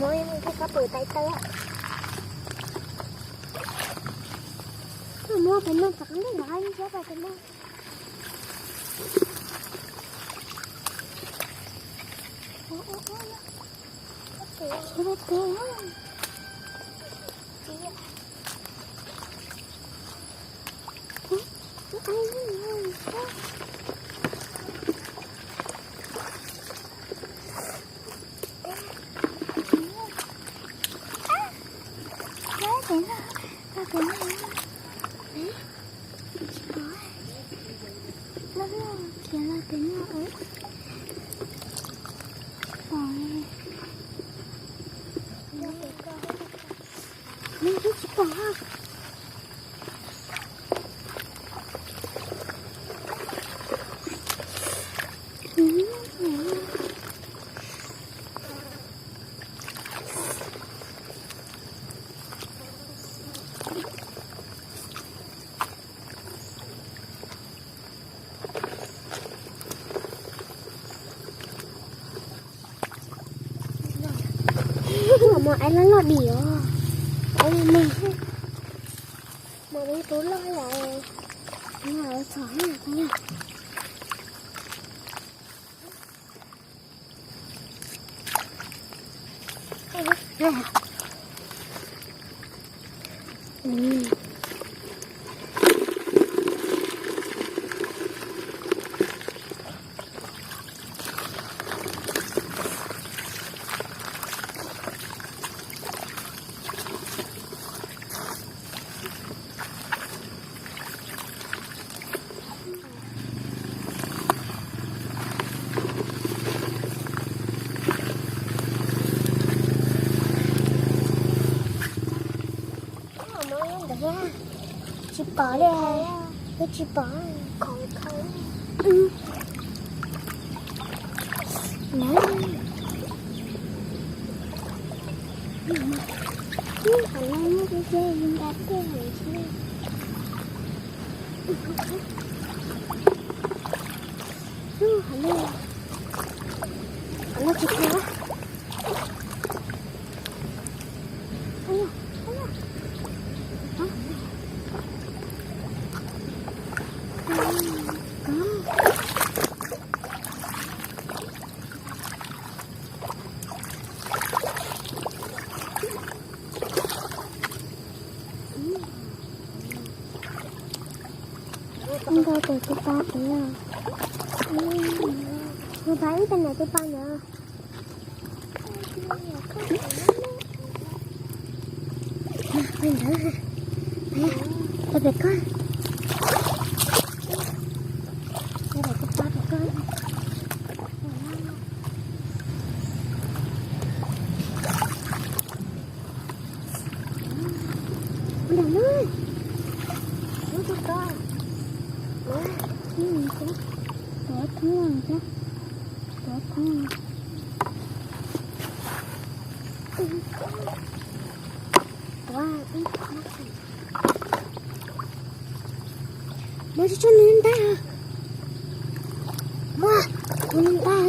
Muab ib mus thiaj kab pwm tais taw. Muab pem no tom qab ntej los ib siab pem no. Mos aiv loj loj dim os. Aiv me, mos aiv loj loj yom. Txhom na. Tsis pom li, twb tsis pom. Nkauj tus tub pab pem no. Tus pab ib tug niam tub pab ntawd. Tau pem koj. Tau pem tub pab pem koj. Ntawm no, lub tub pab, tus thoob, tus thoob. Muab tsuj tsuj nws ntaj. Muab, nws ntaj.